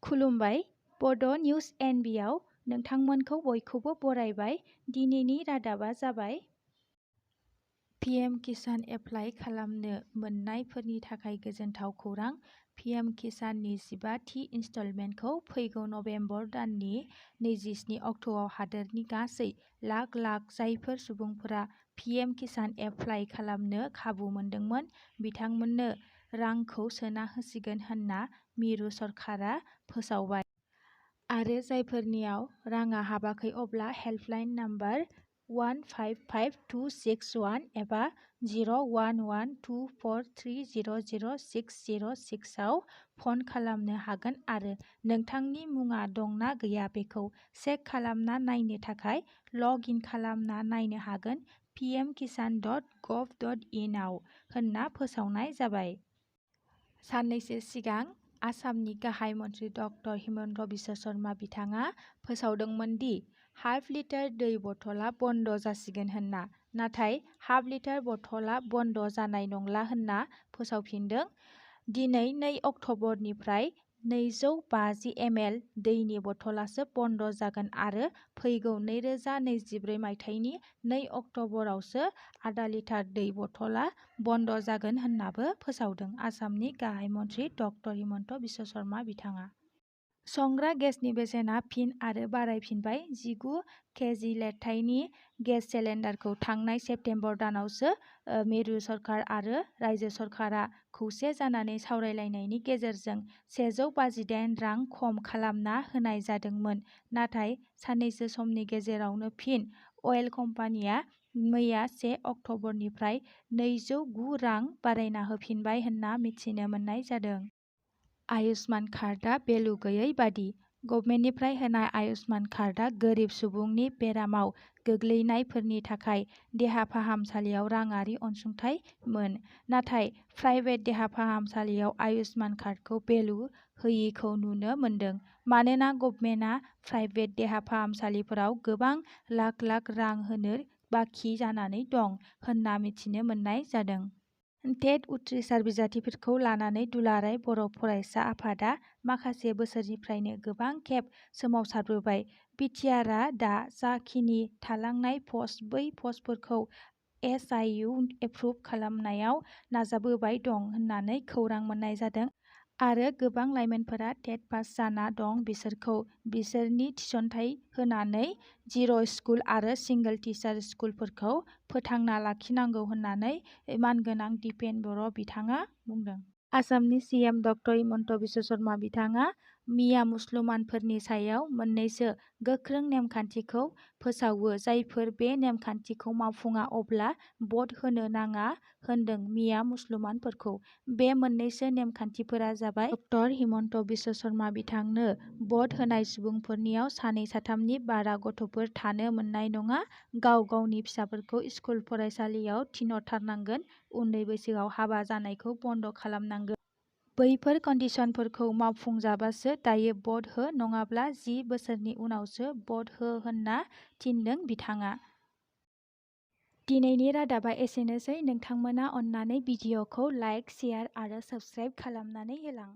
खुलुमबाय, बड' निउज एनबिआव नोंथांमोनखौ बयखौबो बरायबाय। दिनैनि रादाबा जाबाय पिएम किसान एप्लाइ खालामनो मोन्नायफोरनि थाखाय गोजोनथाव खौरां। पिएम किसाननि 15थि इनस्टलमेन्टखौ फैगौ नबेम्बर दाननि 27 अक्ट'आव हादोरनि गासै लाख जायफोर सुबुंफोरा पिएम किसान एप्लाइ खालामनो खाबु मोनदोंमोन बिथांमोननो रांखौ सोना होसिगोन होनना मिरु सरकारा फोसावबाय। आरो जायफोरनियाव राङा हाबाखै अब्ला हेल्पलाइन नाम्बार 155261 एबा 01124300606 आव फन खालामनो हागोन आरो नोंथांनि मुङा दं ना गैया बेखौ चेक खालामना नायनो थाखाय लग इन खालामना नायनो हागोन pmkisan.gov.in आव होनना फोसावनाय जाबाय। साननैसो सिगां आसामनि गाहाय मन्थ्रि डक्टर हिमन्त बिश्व शर्मा बिथाङा फोसावदोंमोन दि हाफ लिटार दै बथलआ बन्द जासिगोन होनना, नाथाय हाफ लिटार बथलआ बन्द जानाय नंला होनना फोसावफिनदों। दिनै 2 अक्ट'बरनिफ्राय 250 ml दैनि बथलासो बन्द जागोन आरो फैगौ 2024 मायथाइनि 2 अक्ट'बरावसो आधा लिटार दै बथलआ बन्द जागोन होननाबो फोसावदों आसामनि गाहाय मन्थ्रि डक्टर हिमन्त बिश्व शर्मा बिथाङा। संग्रा गेसनि बेसेना फिन आरो बारायफिनबाय। 19 केजि लिरथायनि गेस सिलिन्डारखौ थांनाय सेप्तेम्बर दानावसो मिरु सरकार आरो रायजो सरकारा खौसे जानानै सावरायलायनायनि गेजेरजों 158 रां खम खालामना होनाय जादोंमोन। नाथाय साननैसो समनि गेजेरावनो फिन अइल कम्पानिया मैया 1 अक्ट'बरनिफ्राय 209 रां बारायना होफिनबाय होनना मिथिनो मोननाय जादों। आयुष्मान कार्डआ भेलु गैयै बादि। गभर्नमेन्टनिफ्राय होनाय आयुष्मान कार्डआ गोरिब सुबुंनि बेरामाव गोग्लैनायफोरनि थाखाय देहा फाहामसालियाव राङारि अनसुंथाइमोन। नाथाय प्राइभेट देहा फाहामसालियाव आयुष्मान कार्डखौ भेलु होयिखौ नुनो मोन्दों। मानोना गभर्नमेन्टआ प्राइभेट देहा फाहामसालिफोराव गोबां लाख रां होनो बाखि जानानै दं होनना मिथिनो मोननाय जादों। टेट उथ्रिसार बिजाथिफोरखौ लानानै दुलाराय बर' फरायसा आफादआ माखासे बोसोरनिफ्रायनो गोबां खेब सोमावसारबोबाय। बिटिआरआ दा जाखिनि थालांनाय पस्ट बै पस्टफोरखौ एसआइउ एप्रुभ खालामनायाव नाजाबोबाय दं होननानै खौरां मोननाय जादों आरो गोबां लाइमोनफोरा टेट पास जाना दं बिसोरखौ बिसोरनि थिसनथाइ होनानै जिर' स्कुल आरो सिंगोल टिचार स्कुलफोरखौ फोथांना लाखिनांगौ होननानै मानगोनां दिपेन बर' बिथाङा बुंदों। आसामनि सिएम डक्टर हिमन्त बिश्व शर्मा बिथाङा मिया मुसलमानफोरनि सायाव मोननैसो गोख्रों नेमखान्थिखौ फोसावो जायफोर बे नेमखान्थिखौ मावफुङा अब्ला भट होनो नाङा होनदों मिया मुसलमानफोरखौ। बे मोननैसो नेमखान्थिफोरा जाबाय डक्टर हिमन्त बिश्व शर्मा बिथांनो भट होनाय सुबुंफोरनियाव 2-3नि बारा गथ'फोर थानो मोननाय नङा, गाव गावनि फिसाफोरखौ स्कुल फरायसालियाव थिनहरथारनांगोन, उन्दै बैसोआव हाबा जानायखौ बन्द खालामनांगोन। बैफोर कन्डिसनफोरखौ मावफुंजाबासो दायो भट हो नङाब्ला 10 बोसोरनि उनावसो भट हो होनना थिनदों बिथाङा। दिनैनि रादाबा एसेनोसै। नोंथांमोना अन्नानै भिडिअखौ लाइक, शेयार आरो साबस्क्राइब खालामनानै होलां।